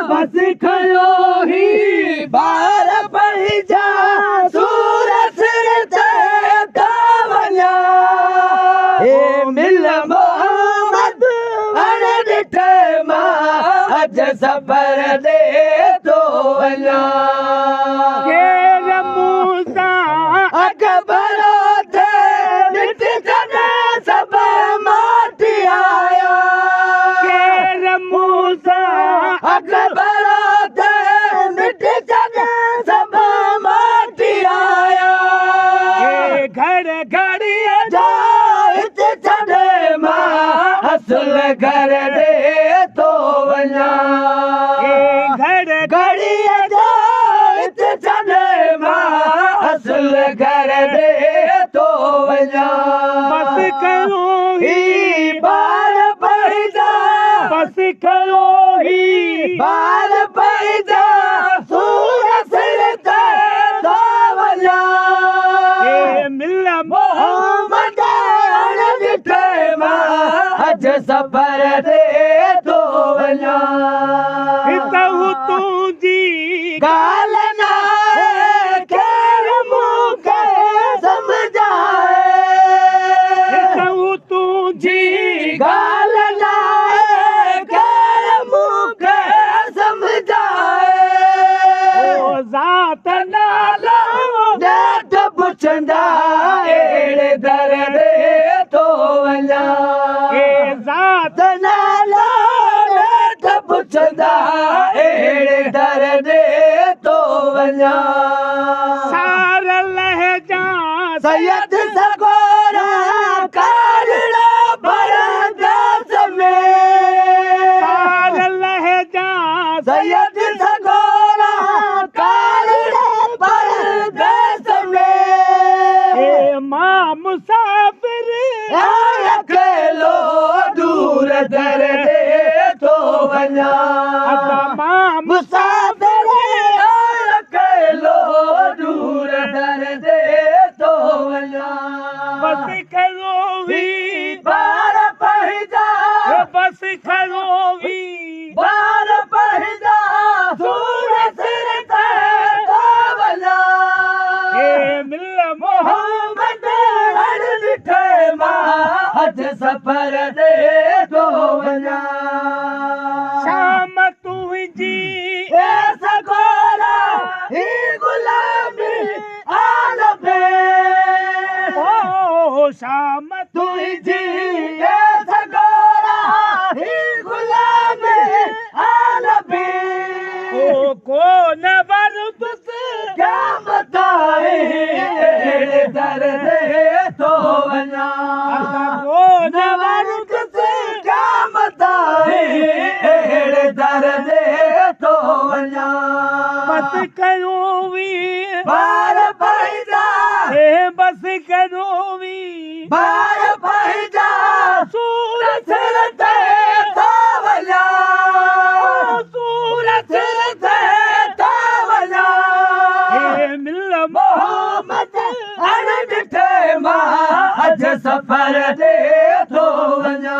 बस खयो ही बार पंहिंजा सूर सिर ते था वञा। हे मिल मोहम्मद अण ॾिठे मां अॼु सफ़र ॾे थो वञा। केर मूंसां अकबरो थे ॾिठ जॾहिं सभु माटी आया। केर मूंसां अकबरो थे ॾिठ जॾहिं सभु माटी आया। हे घर घड़ीअ जा हिते छॾे मां असल घर ॾे थो वञा। हे घर घड़ीअ जा हिते छॾे मां असल घर ॾे थो वञा। बस कयो ही बार पंहिंजा बस कयो ही बार पंहिंजा सूर सिर ते थो वञा। हे मिल मोहम्मद अण ॾिठे मां अॼु सफ़र ॾे थो वञा। हितहु तुंहिंजी ॻाल्हि न आहे केरु मूंखे सम्झाए। हितहु तुंहिंजी ॻाल्हि न आहे केरु मूंखे सम्झाए। ओ ज़ात नालो ॾाढ पुछंदा अहिड़े दर ॾे थो वञा। हे ज़ात नालो ॾाढ पुछंदा अहिड़े दर ॾे थो वञा। सार लहजा सैयद सगोरा कारणा परदास में। सार लहजा सैयद सगोरा कारणा परदास में। हे मां मुसाफिर अकेलो दूर दर ॾे थो वञा। अदा मां मुसाफिर अकेलो दूर दर ॾे थो वञा। बस कयो ही बार पंहिंजा बस कयो ही बार पंहिंजा सूर सिर ते थो वञा। हे मिल मोहम्मद अण ॾिठे मां अॼु सफ़र ॾे थो वञा। शाम तुंहिंजी ए सगोरा ही गुलामी आल ओ शाम तुंहिंजी ए सगोरा ही गुलामी आल ओ कोन वरदुस क़यामत अहिड़े दर ते थो वञा। कोन वरदुस क़यामत अहिड़े दर ते थो वञा। बस कयो we बार पंहिंजा हे बस कयो we बार पंहिंजा सूर सिर ते थो वञा। सूर सिर ते थो वञा। हे मिल मोहम्मद अण ॾिठे मां अॼु सफ़र ॾे थो वञा।